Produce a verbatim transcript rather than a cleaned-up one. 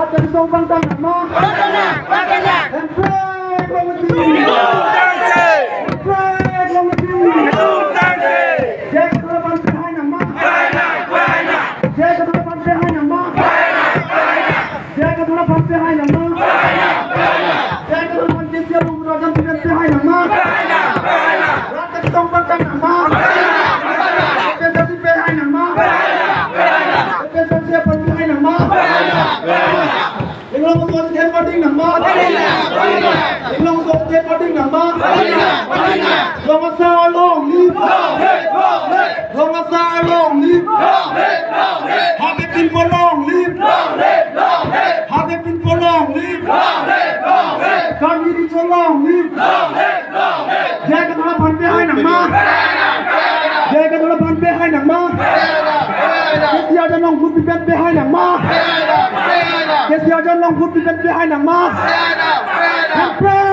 Rat Kesung pangtang nangma. Hemprek long-eti. Hemprek long-eti. J I Kathar aphan pehai nangma. J I Kathar aphan pehai nangma. J I Kathar aphan pehai nangma. J I Kathar aphan K C R Rajan pehai nangma. Rat Kesung pangtang nangma. A P H L C pehai nangma. A P H L C aphan pehai nangma. Inglong aso athe pading nangma. Inglong aso athe pading nangma. Long Asar long live. Long Asar long live. Habe Pinpo long live. Habe Pinpo long live. Karbi Riso long live. J I Kathar aphan pehai nangma. J I Kathar aphan pehai nangma. K C R Rajan long vote pipen pehai nangma. K C R Rajan long vote pipen pehai nangma. Hemprek